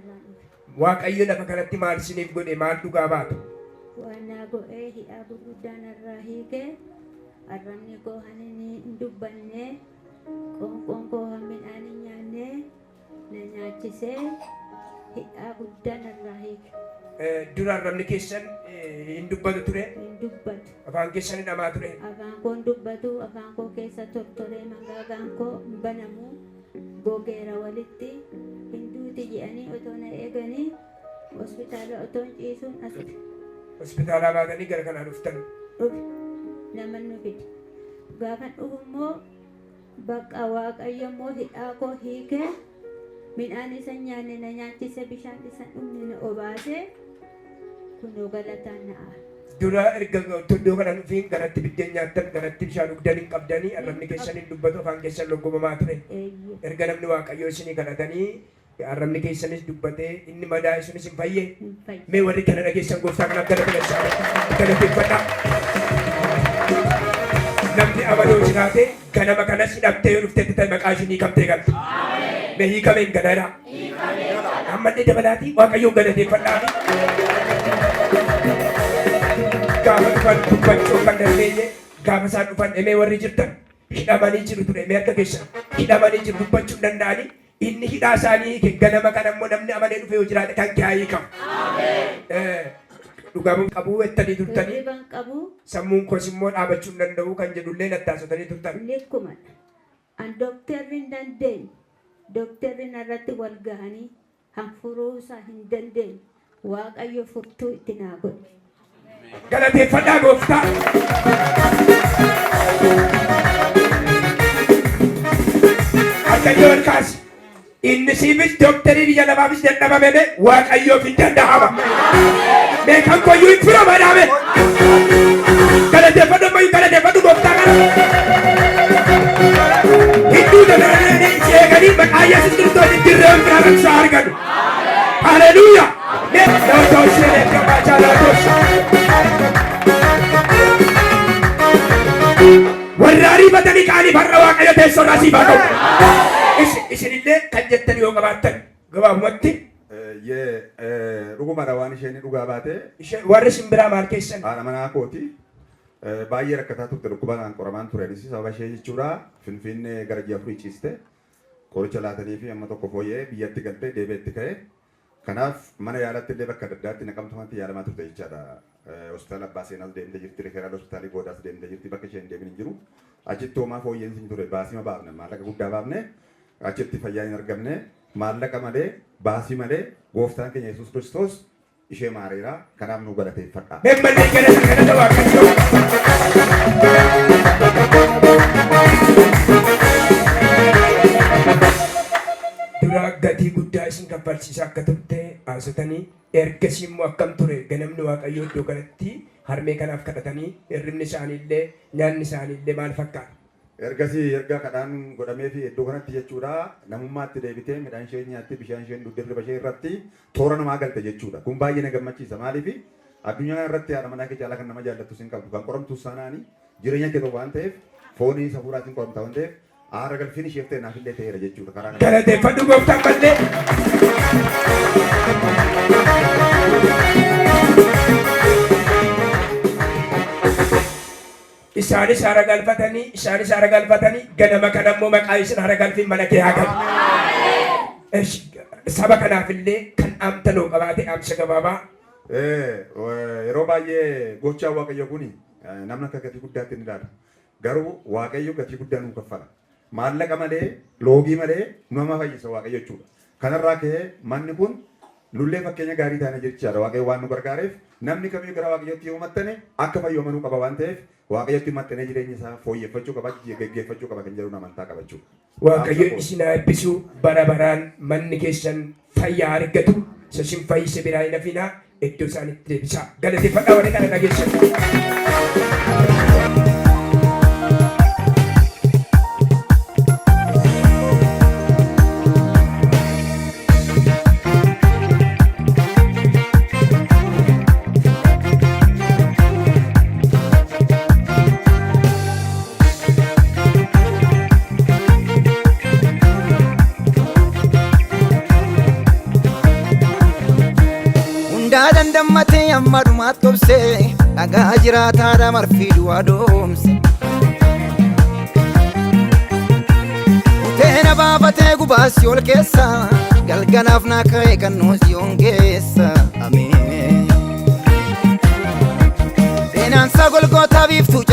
irraa dhufe. Waaqayyo lafa kanatti maal isiniif godhe maal dhugaa baatu? Waan naa godhee hidhaa gurguddaa narraa hiike arrabni koo hanin hin dubbanne qoonqoon koo han midhaan hin nyaanne na nyaachisee hidhaa guddaa narraa hiike. Dura arrabni keessan hin dubbatu ture, Hin dubbatu. afaan keessan hidhamaa ture. Afaan koo hin dubbatu, afaan koo keessa tortoree mangaagaan koo hin banamu, gogeera walitti, hin duuti jedhanii otoo na eeganii hospitaala otoo hin ciisuun as dhufe. Hospitaalaa baatanii gara kanaa dhuftan. Dhufe. Nama nu fide. Gaafan dhufu immoo bakka Waaqayyo immoo hidhaa koo hiikee midhaan isa hin nyaanne na nyaachise, bishaan isa hin dhugne na obaase, kunoo galataan na aara. Dura erga iddoo kana dhufiin garatti biddeen nyaattan, garatti bishaan dhugdan hin qabdanii, arrabni keessan hin dubbatu, afaan keessan loggomamaa ture. Eeyyee. Erga namni Waaqayyoo isinii kadhatanii arrabni keessanis dubbatee inni madaa'e sunis hin fayye. Hin fayye. Mee warri kana dhageessan gooftaa kanaaf galata galchaa galateeffadhaa. Namni amanuu jiraate ganama kanas hidhamtee yoo dhuftetti ta'e maqaa ishiin hiikamtee galti. Mee hiikameen galeera. Ammallee dabalaatii Waaqayyoon galateeffadhaa. Gaafa dhufan dubbachuu kan dandeenye gaafa isaan dhufan emee warri jirtan hidhamanii jiru ture mee harka keessan hidhamanii jiru dubbachuu hin danda'anii inni hidhaa isaanii hiike ganama kana immoo namni amanee dhufe yoo jiraate kan kee haa hiikamu. Dhugaa qabuu jettanii turtanii Hirriba hin qabu. sammuun koos immoo dhaabachuu hin danda'u kan jedhullee nattaasotanii turtan. Likkumadha. An dokterri hin dandeenye. Dokterri narratti wal gahanii han furuusaa hin dandeenye. Waaqayyo furtuu itti naa godhe. Galateeffadhaa gooftaa. Harka kee ol kaasi. Inni siifis dooktarii biyya lafaafis dadhabame mee Waaqayyoof hin danda'ama. Mee kan koyyuu hin furama dhaame. Galateeffadhu ammayyuu galateeffadhu gooftaa kana. Hinduu dabalanii si eeganii maqaa Yesuus Kiristoos dirree biraa rakkisaa argatu. Haleluuyaa. Mee lootoo ishee gammachaa lootoo. Warra ariifatanii ka'anii har'a Waaqayyo teessoo irraa siif haa ka'u. Isinillee kan jettan yoo qabaattan gabaabumatti. Dhugumadha waan isheen dhugaa baate. Warri isin biraa maal keessan? Haadha manaa kooti. Baay'ee rakkataa turte dhukkuba kanaan qoramaan ture anis sababa ishee jechuudha. Finfinnee gara ji'a afurii ciiste. Qoricha laatanii fi amma tokko fooyya'ee biyyatti galtee deebi'ee itti ka'e. Kanaaf mana yaalatti illee bakka adda addaatti naqamtumatti yaalamaa turte jechaadha. Hospitaala Abbaa Seenaas deemtee jirti, Rifeeraal Hospitaalii Goodaas deemtee jirti, bakka isheen hin deemin hin jiru. Achitti homaa fooyyeensi hin ture, baasima baafne, maallaqa guddaa baafne, achitti fayyaa hin argamne, maallaqa malee, baasii malee, gooftaan keenya Yesuus Kiristoos ishee maareera, kanaaf nu galateeffadha. Memmallee galata galata Waaqayyoo. Dura gatii guddaa isin kaffalchiisaa akka turte haasotanii ergasii immoo akkam ture ganamni Waaqayyoo iddoo kanatti harmee kanaaf kadhatanii hirribni isaaniillee nyaanni isaaniillee maal fakkaata? Ergasii erga kadhaan godhameefi iddoo kanatti jechuudha namummaatti deebitee midhaan ishee nyaatti bishaan isheen dhugde hirriba ishee irratti toora namaa galte jechuudha. Kun baay'ee na gammachiisa. Maaliif addunyaa kana irratti haadha manaa kee caalaa kan nama jaallattu sin qabdu kan qoramtu sanaani jireenya kee ta'u waan ta'eef foonii safuuraa sin qoramta waan ta'eef aara galfiin isheef ta'e naaf illee ta'eera jechuudha karaa kana. Galateeffadhu gooftaan mallee. Isaanis haara galfatanii, isaanis haara galfatanii, ganama kana immoo maqaa isin haara galfiin mana kee haa galu. Esh, Saba kanaaf illee kan dhaamtan hoo qabaate dhaamsa gabaabaa. Yeroo baay'ee gochaa Waaqayyo kuni namni akka gatii guddaatti ni ilaala. Garuu Waaqayyo gatii guddaa nuu kaffala. Maallaqa malee, loogii malee nama fayyisa Waaqayyo jechuudha. Kanarraa ka'ee manni kun nullee fakkeenya gaarii taane jechaadha. Waaqayyo waan nu gargaareef namni kamiyyuu gara Waaqayyootti yoo maxxane akka fayyu amanuu qaba waan ta'eef Waaqayyotti maxxanee jireenya isaa fooyyeffachuu qaba, geggeeffachuu qaba kan jedhuun amantaa qaba jechuudha. Waaqayyo isin haa eebbisu bara baraan manni keessan fayyaa argatu isa isin fayyise biraa hin hafinaa iddoo isaanitti deebisaa. Galateeffadhaa warri kana dhageessan. Hundaa dandammatee amma dhumaatti obsee dhagaa jiraataadha marfii du'aa doomse. Uteena baafatee gubaas ol keessa galgalaaf naa ka'e kan nuus geessa. Ameen. Seenaansaa golgootaa biiftuu.